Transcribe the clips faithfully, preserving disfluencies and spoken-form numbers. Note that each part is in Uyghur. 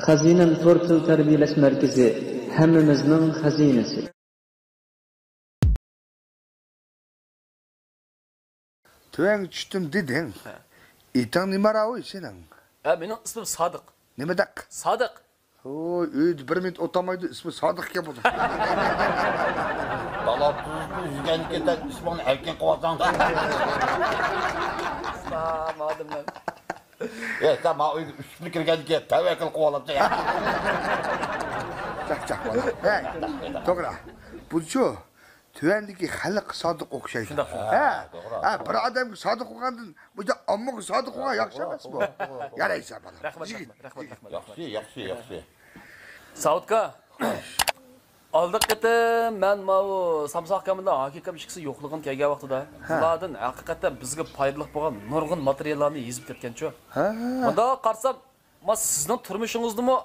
خەزىنەم تور تىل تەربىيەلەش مەركىزى، ھەممىمىزنىڭ خەزىنىسى. تۆۋەنگە چۈشتۈم دېدىڭ. ھە. ئېتىڭ نېمە راۋۇي سېنىڭ؟ ھە، مېنىڭ ئىسمىم سادىق. نېمە دەق؟ سادىق. ھوي، ئۆيدە بىر مىنۇت ئولتۇرمايدۇ، ئىسمى سادىق ئىكەن بۇنىڭ. دالا تۇزنى يېگەنكەن، سەن ئىسمىڭنى ئەركىن قىلىۋاتساڭ. ئا، مادىملار. ئە، سەن ما ئۆيگە ئۈچ كۈن كىرگەندىكىن تەۋەككۈل قىلىۋالامسەن يا. چاق، چاق، بالا. ھەي، توغرا. بۇچۇ تۆۋەندىكى خەلق سادىق ئوخشايدۇ. شۇنداق، شۇنداق. ھە، توغرا، ھە، توغرا. بىر ئادەمگە سادىق بولغاندىن بۇ ئاممىغا سادىق بولغان ياخشى توغرا، ئەمەسمۇ؟ توغرا، توغرا. يارايسەن، بالا. رەھمەت، يىگىت، رەھمەت، يىگىت. رەھمەت، رەھمەت. ياخشى، ياخشى، ياخشى. ساۋۇتكا، ئالدىقى قېتىم مەن ماۋۇ سامساق كامىلدا ھاكىم ئىككىسى يوقلىغىلى كەلگەن ۋاقتىدا، ھە، بۇلاردىن ھەقىقەتەن بىزگە پايدىلىق بولغان نۇرغۇن ماتېرىياللارنى يېزىپ كەتكەنچۇ؟ ھە. مۇنداق قارىسام، ما سىزنىڭ تۇرمۇشىڭىزدىمۇ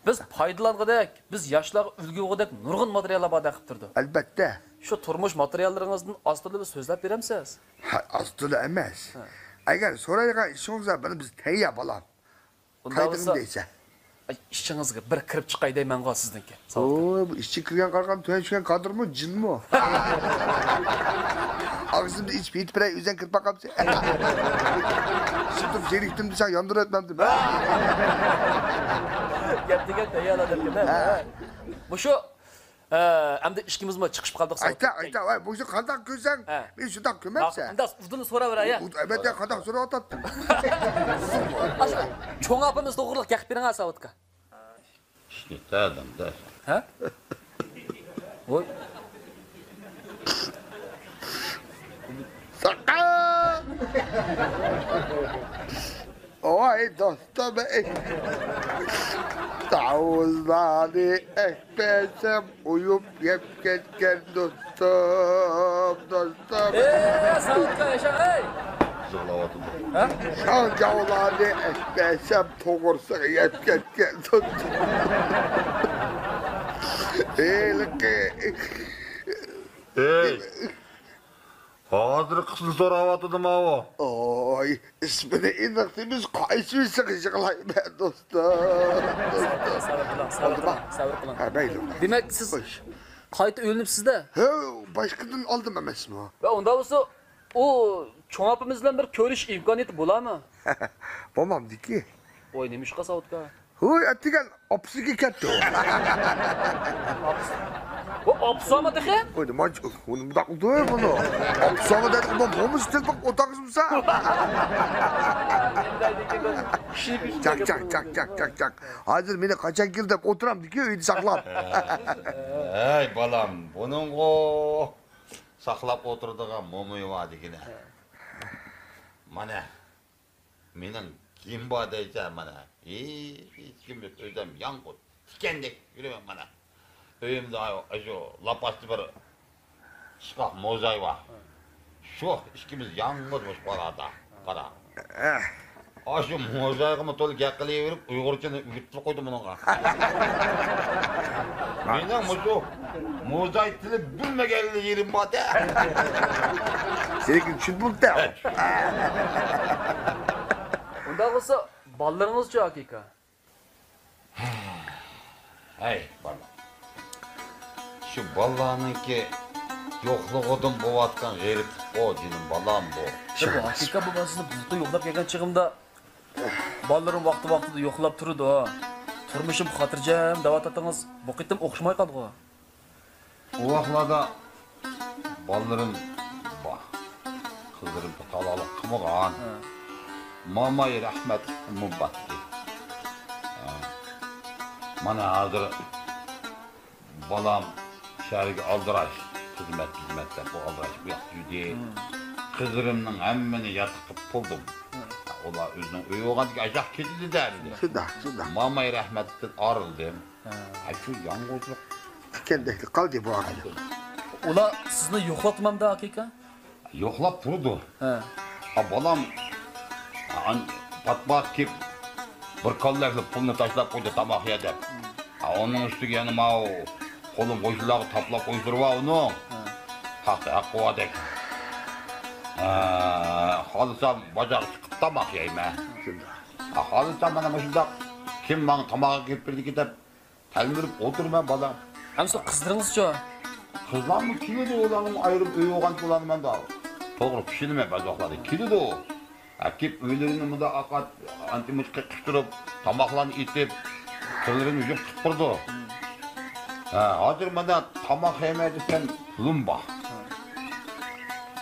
بىز پايدىلانغۇدەك، بىز ياشلارغا ئۈلگە بولغۇدەك نۇرغۇن ماتېرىياللار بار دەپ قىپتۇردۇ. ئەلبەتتە. شۇ تۇرمۇش ماتېرىياللىرىڭىزدىن ئاز تولا بىر سۆزلەپ بېرەمسىز؟ ھە، ئاز تولا ئەمەس. ھە. ئەگەر سورايدىغان ئىشىڭىز بار، بۇنى بىز تەييار، بالام. ئۇنداق قايتىڭ بولسا، دەيسە. ئاي، ئىچىڭىزگە بىر كىرىپ چىقاي دەيمەنغۇ سىزنىڭكى. ئوي، بۇ ئىچى كىرگەن قارىغان تۆۋەن چۈشكەن كادىرمۇ، جىنمۇ؟ ئاغزىمدا ئىچىپ يېتىپ بېرەي، ئۆزەڭ كىرىپ باقامسەن. شۇنداق زېرىكتىم دېسەڭ ياندۇرۇۋەتمەمدىم. گەپ دېگەن تەييار ئادەمكەن-ھە. مۇشۇ، ئە، ئەمدى ئىككىمىزمۇ چىقىشىپ قالدۇق. ئايتا، ئايتا، ۋاي، بۇ قانداق كۆرسەڭ، ھە، مېنى شۇنداق كۆرمەمسەن. ئۇنداق ئۇدۇلنى سوراۋېرەي، ھە. ئەمەت، قانداق سوراۋاتاتتىڭ؟ ئاشۇ چوڭ ئاپىمىز توغرىلىق گەپ بېرىڭ، ساۋۇتكا. ئىشنى تەدىڭ دە. ھە؟ ۋوي. ساقا! ۋاي دوستۇم، ئەي. تاۋۇزلارنى ئەكپەسەم ئۇيۇپ يەپ كەتكەن دوستۇم، دوستۇم. ئەي، ساۋۇتكا ياشا، ئەي! يىغلاۋاتىدۇ. ھە؟ شاڭجاۋلارنى ئەكپەسەم توغرىسىغا يەپ كەتكەن دوستۇم. ھېلىقى. ئەي! ھازىرقىسىنى سوراۋاتىدۇ ماۋۇ. ئوي، ئىسمىنى ئېنىق دېمىسە، قايسى بىرسىگە يىغلايمەن، دوستۇم؟ سەۋر قىلىڭ، سەۋر قىلىڭ، سەۋر قىلىڭ. ھە، مەيلى. دېمەك، سىز قايتا ئۆيلىنىپسىز-دە؟ ھە، باشقىدىن ئالدىم ئەمەسمۇ؟ ۋە ئۇنداق بولسا، ئۇ چوڭ ئاپىمىز بىلەن بىر كۆرۈش ئىمكانىيىتى بولارمۇ؟ بولمامدىكى. ۋوي، نېمىشقا ساۋۇتكا؟ ھوي، ئەتىگەن ئاپىسىگە كەتتى ئۇ. ئاپىسى؟ ۋوي، ئاپىسى بارمۇ تېخى؟ ۋوي، نېمانچە، ئۇنى مۇنداق قىلدى ۋوي بۇنى. ئاپىسى بارمۇ دەيدىغۇ، بۇ، بۇمۇ تېلېفون ئوتاقلىشمىسا. چاق، چاق، چاق، چاق، چاق، چاق. ھازىر مېنى قاچان كېلدى دەپ ئولتۇرامدىكى ئۆيدە ساقلاپ. ھەي، بالام، بۇنىڭغۇ ساقلاپ ئولتۇرىدىغان مومىيى بار دېگىنە. مانا. مېنىڭ كىم بار دەيسەن مانا. ھېچ، ھېچكىم يوق، ئۆزۈم يالغۇز تىكەندەك يۈرىمەن مانا. ئۆيۈمدە ئاشۇ لاپاستا بىر ئىسقاق موزاي بار. شۇ ئىككىمىز يالغۇز مۇشۇ پارادا. پارا. ئاشۇ موزايغىمۇ تولا گەپ قىلىۋېرىپ، ئۇيغۇرچىنى ئۆگىتىپ قويدۇم ئۇنىڭغا. مېنىڭ مۇشۇ موزاي تىلى بىلمىگەنلا يېرىم بار-دە. سېنىڭكىنى چۈشىنىپ بولدى-دە. ئۇنداق بولسا، بالىلىرىڭىزچۇ، ئاكا ئاكا؟ ھەي، بالام. شۇ بالىلارنىڭكى يوقلۇقىدىن بولۇۋاتقان غېرىبلىققۇ، جېنىم بالام بۇ. بۇ ھەقىقەت بۇ، مەن سىزنى بۇلتۇر يوقلاپ كەلگەن چېغىمدا، بالىلىرىم ۋاقتى-ۋاقتىدا يوقلاپ تۇرىدۇ. تۇرمۇشۇم خاتىرجەم دەۋاتاتتىڭىز، بۇ قېتىم ئوخشىماي قالدىغۇ. ئۇ ۋاقىتلاردا بالىلىرىم بار. قىزلىرىم تالاقلىق قىلمىغان. ھە. ماماي رەھمەتلىكمۇ باتتى. ھە. مانا ھازىر بالام شەھەرگە ئالدىراش، خىزمەت، خىزمەت دەپ ئۇ ئالدىراش بۇ ياقتا يۈردى. ھە. قىزلىرىمنىڭ ھەممىنى ياتاققا پۇلدۇم. ھە. ئۇلار ئۆزىنىڭ ئۆيى بولغاندىكىن ئاشاق كېتىدۇ دەردى. شۇنداق، شۇنداق. ماماي رەھمەتلىكتىن ئايرىلدىم. ھە. ھە، شۇ يالغۇزلۇق. تىكەندەك قالدى بۇ ئاغىنە. ئۇلار سىزنى يوقلاتمامدا، ئاكا ئاكا؟ يوقلاپ تۇرىدۇ. ھە. ھە، بالام، ھە، پات-پات كېلىپ، بىر كاللەكلا پۇلنى تاشلاپ قويدى تاماق يە دەپ. ھە، ئۇنىڭ ئۈستىگە يەنە ماۋۇ قولۇم قوشنىلارغا تاپلاپ قويسىلى بار ئۇنىڭ. ھە. ھەق، ھەققى باردەك. ھە، خالىسام بازارغا چىقىپ تاماق يەيمەن. شۇنداق. خالىسام مانا مۇشۇنداق كىم ماڭا تاماق ئەكېلىپ بېرىدىكى دەپ تەلمۈرۈپ ئولتۇرىمەن، بالام. ئەمسە قىزلىرىڭىزچۇ؟ قىزلارمۇ كېلىدۇ، ئۇلارنىڭ ئايرىم ئۆيى بولغان، ئۇلارنىڭ مەندە. توغرا، چۈشىنىمەن، بەزى ۋاقىتلاردا كېلىدۇ. ئەكېلىپ ئۆيلىرىنى مۇنداق ئاقات، ئانچە-مۇنچە قىلىپ قىستۇرۇپ، تاماقلارنى ئېتىپ، تىللىرىنى يۇيۇپ تۇرۇپ تۇرىدۇ. ھە، ھازىر مانا تاماق يېمەي دېسەم، پۇلۇم بار.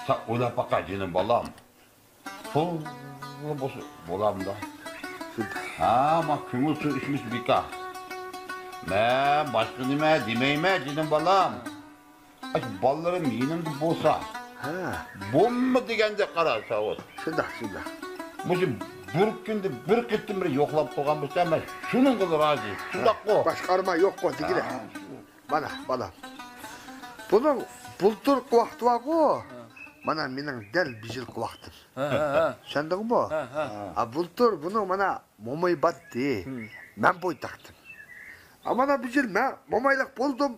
سەن ئويلاپ باقە، جېنىم بالام. پۇللا بولسا بولامدا. ھە، ما كۆڭۈل سۇ ئىچمىسە بىكار. مەن باشقا نېمە دېمەيمەن، جېنىم بالام. ئاشۇ بالىلىرىم يېنىمدا بولسا، ھە، بومبا دېگەندەك قارا ساۋۇت. شۇنداق، شۇنداق. مۇشۇ بىر كۈندە بىر قېتىم بىر يوقلاپ تۇرغان بولسا، مەن شۇنىڭغىلا رازى. شۇنداققۇ؟ باشقا ئارمان يوققۇ، دېگىنە. ھە. مانا، بالام. بۇنىڭ بۇلتۇرقى ۋاقتى بارغۇ؟ ھە. مانا مېنىڭ دەل بىر يىلقى ۋاقتىم. ھە، ھە، ھە. چۈشەندىڭمۇ؟ ھە، ھە. ھە، بۇلتۇر بۇنىڭ مانا موماي باتتى. ھىم. مەن بويتاقتىم. ئە، مانا بىر يىل مەن مومايلىق بولدۇم.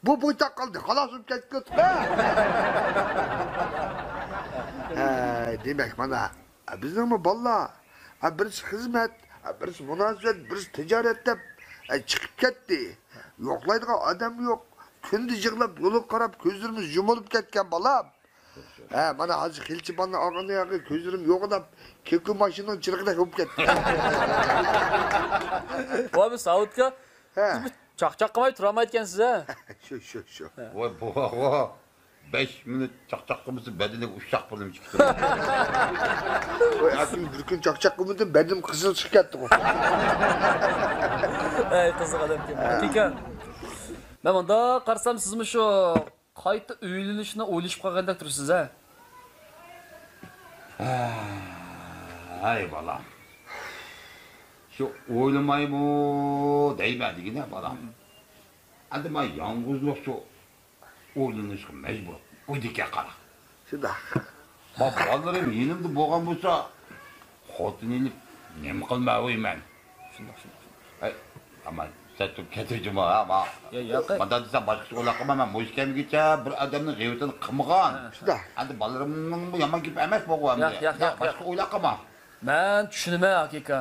بۇ بويتاق قالدى، خالاس بولۇپ كەتتى. ھەي، دېمەك، مانا، بىزنىڭمۇ بالىلار، بىرسى خىزمەت، بىرسى مۇناسىۋەت، بىرسى تىجارەت دەپ، چىقىپ كەتتى. يوقلايدىغان ئادەم يوق. كۈندە يىغلاپ، يولغا قاراپ، كۆزلىرىمىز يۇمۇلۇپ كەتكەن، بالام. ھە، مانا ھازىر خېلىچە بالىنى ئالغان ياقى كۆزلىرىم يوق دەپ، كېكۇ ماشىنىنىڭ چىرىقىدەك بولۇپ كەتتى. ۋاي، بۇ ساۋۇتكا، ھە، سىز بىر چاقچاق قىلماي تۇرالمايدىكەنسىز، ھە؟ شۇ، شۇ، شۇ. ۋاي، بوۋا، بەش مىنۇت چاقچاق قىلمىسا، بەدىنىگە ئۇششاق بىرنېمە چىقىپ تۇرىدۇ. ۋاي، ئەتىگۈن بىر كۈن چاقچاق قىلمىدىم، بەدىنىم قىزىل چىقىپ كەتتىغۇ. ئەي، قىزىق ئادەمكەن. ھە. ئاكا، مەن مۇنداق قارىسام، سىزمۇ شۇ قايتا ئۆيلىنىشنى ئويلىشىپ قالغاندەك تۇرىسىز، ھە؟ ھەي، بالام. شۇ ئويلىمايمۇ دەيمەن دېگىنە، بالام. ئەمدى مانا يالغۇزلۇق شۇ ئويلىنىشقا مەجبۇر. ئۆيدىكى قارا. شۇنداق. ما بالىلىرىم يېنىمدا بولغان بولسا، خوتۇن ئېلىپ نېمە قىلمايۋېرىمەن؟ شۇنداق، شۇنداق، شۇنداق. ئەي، ئامان، سەن تۇرۇپ كەتتىڭ جۇمۇ، ھە، ما. يا، ياق. مانداق دېسەم، باشقىچە ئويلاپ قالما، مەن مۇشۇ كەمگىچە بىر ئادەمنىڭ غەيۋىتىنى قىلمىغان. ھە. شۇنداق. ئەمدى بالىلىرىمنىڭمۇ يامان گېپى ئەمەس بولغۇ ئەمدى. ياق، ياق، ياق، باشقا ئويلاپ قالما. مەن چۈشىنىمەن، ئاكا.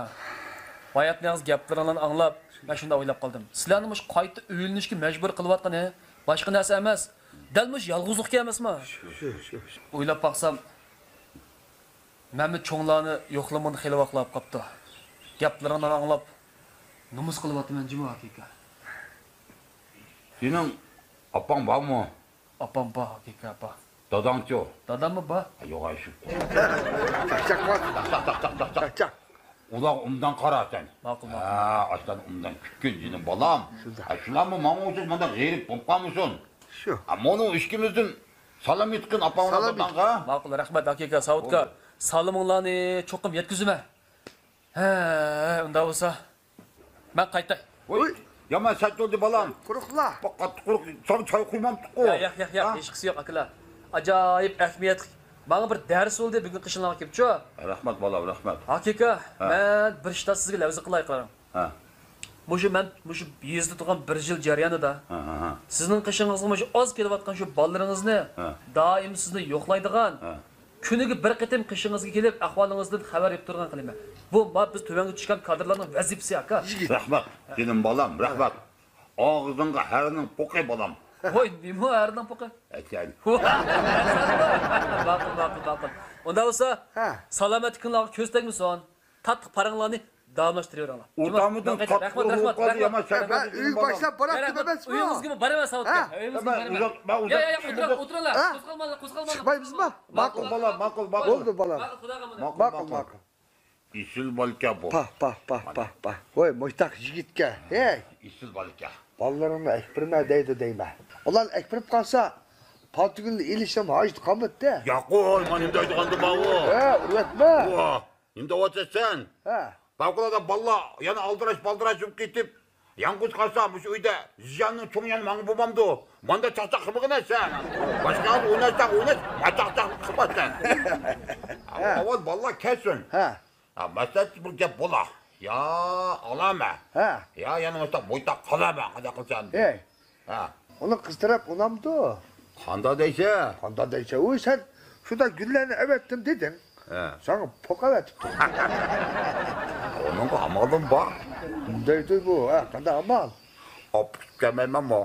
باياتنىڭ گەپلىرىڭلارنى ئاڭلاپ، مەن شۇنداق ئويلاپ قالدىم. سىلەرنى مۇشۇ قايتا ئۆيلىنىشكە مەجبۇر قىلىۋاتقىنى باشقا نەرسە ئەمەس. دەل مۇشۇ يالغۇزلۇقكەن ئەمەسما؟ شۇ، شۇ، شۇ. ئويلاپ باقسام، مەنمۇ چوڭلارنى يوقلىمىغىنى خېلى ۋاقىت بولۇپ قاپتۇ. گەپلىرىڭلارنى ئاڭلاپ، نومۇس قىلىۋاتىمەن جۇمۇ، ئاكا. سېنىڭ ئاپاڭ بارمۇ؟ ئاپام بار، ئاكا، بار. داداڭچۇ؟ داداممۇ بار. ھە، يوغان شۇ. چاقچاق بار. چاقچاق، چاقچاق، چاقچاق. چاقچاق. ئۇلارغا ئوبدان قارا سەن. ماقۇل، ماقۇل. ھە، ئاشۇلارنى ئوبدان كۈتكىن، جېنىم بالام. شۇنداق. ھە، شۇلارمۇ ماڭا ئوخشاش مانداق غېرىب بولۇپ قالمىسۇن. شۇ. ھە، مانا ئىككىمىزدىن سالام ئېيتقىن ئاپاڭغا، سالام ئېيت. داداڭغا. ماقۇل، رەھمەت، ئاكا، ساۋۇتكا. بولدى. سالىمىڭلارنى چوقۇم يەتكۈزىمەن. ھە، ئۇنداق بولسا، مەن قايتاي. ۋوي، يامان سەت بولدى، بالام. قۇرۇقلا. باق، قاتتىق قۇرۇق. ساڭا چاي قۇيمامتۇققۇ. ياق، ياق، ياق، ياق، ھە؟ ھېچقىسى يوق، ئاكىلار. ئاجايىپ ئەھمىيەتلىك. ماڭا بىر دەرس بولدى بۈگۈن قېشىڭلارغا كېلىپچۇ. رەھمەت، بالام، رەھمەت. ئاكا، ھە. مەن بىر شتات سىزگە لەۋزە قىلاي، قاراڭ. ھە. مۇشۇ مەن، مۇشۇ يېزىدا تۇرغان بىر يىل جەريانىدا، ھە، ھە، ھە، سىزنىڭ قېشىڭىزغا مۇشۇ ئاز كېلىۋاتقان شۇ بالىلىرىڭىزنى، ھە، دائىم سىزنى يوقلايدىغان، ھە، كۈنىگە بىر قېتىم قېشىڭىزغا كېلىپ، ئەھۋالىڭىزدىن خەۋەر ئېلىپ تۇرىدىغان قىلىمەن. بۇ، ما، بىز تۆۋەنگە چۈشكەن كادىرلارنىڭ ۋەزىپىسى، ئاكا. رەھمەت، جېنىم بالام، رەھمەت. ئاغزىڭغا ھەرنىڭ پوقى، بالام. ۋوي، نېمە ھەرنىڭ پوقى؟ ئەسەن. ماقۇل، ماقۇل، ماقۇل. ئۇنداق بولسا، ھە، سالامەتلىكىڭلارغا كۆز تەگمىسۇن. تاتلىق پاراڭلارنى داۋاملاشتۇرۇۋېرىڭلار. ئوتامىدىن رەھمەت، قاتتىق رەھمەت، قۇرۇق رەھمەت، بولۇپ قالدى، رەھمەت. يامان شەربەت. مەن ئۆيگە باشلاپ باراپتىم ئەمەسمۇ؟ ئۆيىڭىزگىمۇ بارىمەن، ساۋۇتكا. ھە؟ ئۆيىڭىزگە مەن بارىمەن. ئۇزاق، مەن ئۇزاق يا، يا، يا، ئۆتۈرۈڭلار، ئۆتۈرۈڭلار. ھە؟ قوزغالماڭلار، قوزغالماڭلار. چىقمايمىزما؟ ماقۇل، ماقۇل، ماقۇل. بولدى، بالام. ماقۇل، ماقۇل، ماقۇل. ئېسىل بالىكەن بۇ. پاھ، پاھ، پاھ، پاھ، پاھ. ۋاي، مۇشتاق يىگىتكەن. ھەي. ئېسىل بالىكەن. بالىلىرىڭنى ئەكىرمە دەيدۇ دەيمەن. ئۇلار ئەكىرىپ قالسا، پالتىگۈلنى ئېلىشنىڭ ھاجىتى قالمىدى. ياقۇي، مانا نېمە دەيدىغاندۇ ماۋۇ. ھە، ئۇرۇۋەتمە. ۋا، نېمە دەۋاتىسەن سەن؟ ھە. پەۋقۇلئاددە بالىلار يەنە ئالدىراش-بالدىراش بولۇپ كېتىپ، يالغۇز قالسا، مۇشۇ ئۆيدە زىياننىڭ چوڭى يەنە ماڭا بولمامدۇ؟ مانداق چاقچاق قىلمىغىن سەن. باشقا يەردە ئويناشساڭ ئويناش، ما چاقچاق قىلما سەن. ھە. ئاۋۋال بالىلار كەلسۇن. ھە. ھە، مەسىلەن، بىر گەپ بولا. يا ئالامە. ھە. يا يەنە مۇشۇنداق بويتاق قالامە، قانداق قىلسام دەپ. ھەي. ھە. ئۇنىڭ قىز تەرەپ ئۇنامدۇ؟ قانداق دەيسە؟ قانداق دەيسە؟ ۋوي، سەن شۇنداق گۈللەرنى ئەۋەتتىم دېدىڭ. ھە. ساڭا پوق ئەۋەتىپتۇ. ئۇنىڭغا ئامالىم بار. دەيدۇ بۇ، ھە، قانداق ئامال؟ ئاپىرىپ كەلمەيمەنمۇ؟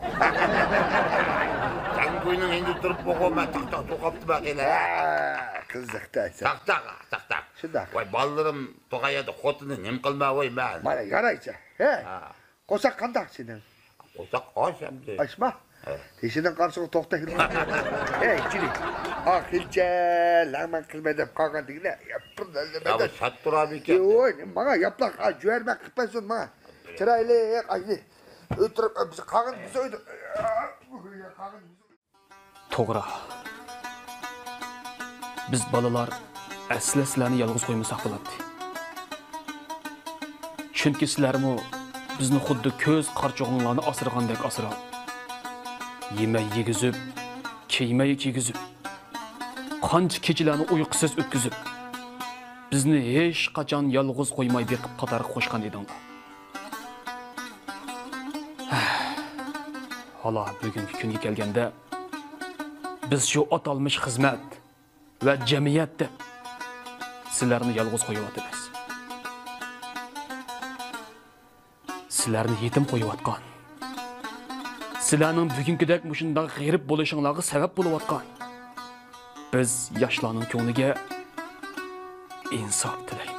جەڭگۇينىڭ يېنىدا تۇرۇپ بولغان مەن تاق-تاق توقاپتىمەن خېلى. ھە، قىزىقتى. تاق-تاق، تاق-تاق. شۇنداق. ۋاي، بالىلىرىم تۇغان يەردە خوتۇننى نېمە قىلماي ۋاي مەن؟ مانا يارايچە. ھە. ھە. قورساق قانداق سېنىڭ؟ قورساق ئاچ ئەمدى. ئاچما؟ ھە. تېشىنىڭ قارىسىغا توختايلا. ھەي، جۈرى. ئا، قىلچە، لەڭمەن قىلماي دەپ قالغان دېگىنە. يا، بىر نەرسە يا، بۇ سەت تۇرابىكەن. ۋوي، ماڭا ياپلاق، ئا، جۆرمەك قىلىپ بەرسۇن ماڭا. چىرايلىق، ئاينى. ئۆتۈرۈپ، بىز قالغان بىز ئۆيدە. قالغان بىز توغرا. بىز بالىلار ئەسلى سىلەرنى يالغۇز قويمىساق بولاتتى. چۈنكى سىلەرمۇ بىزنى خۇددى كۆز قارچۇغۇڭلارنى ئاسرىغاندەك ئاسراپ، يېمەي يېگۈزۈپ، كىيمەي كىيگۈزۈپ، قانچە كېچىلەرنى ئۇيقۇسىز ئۆتكۈزۈپ، بىزنى ھېچقاچان يالغۇز قويماي بېقىپ قاتارغا قوشقان ئىدىڭلار. ھالا بۈگۈنكى كۈنگە كەلگەندە، بىز شۇ ئاتالمىش خىزمەت ۋە جەمئىيەت دەپ سىلەرنى يالغۇز قويۇۋاتىمىز. سىلەرنى يېتىم قويۇۋاتقان، سىلەرنىڭ بۈگۈنكىدەك مۇشۇنداق غېرىب بولۇشۇڭلارغا سەۋەب بولۇۋاتقان بىز ياشلارنىڭ كۆڭلىگە ئىنساپ تىلەيمىز.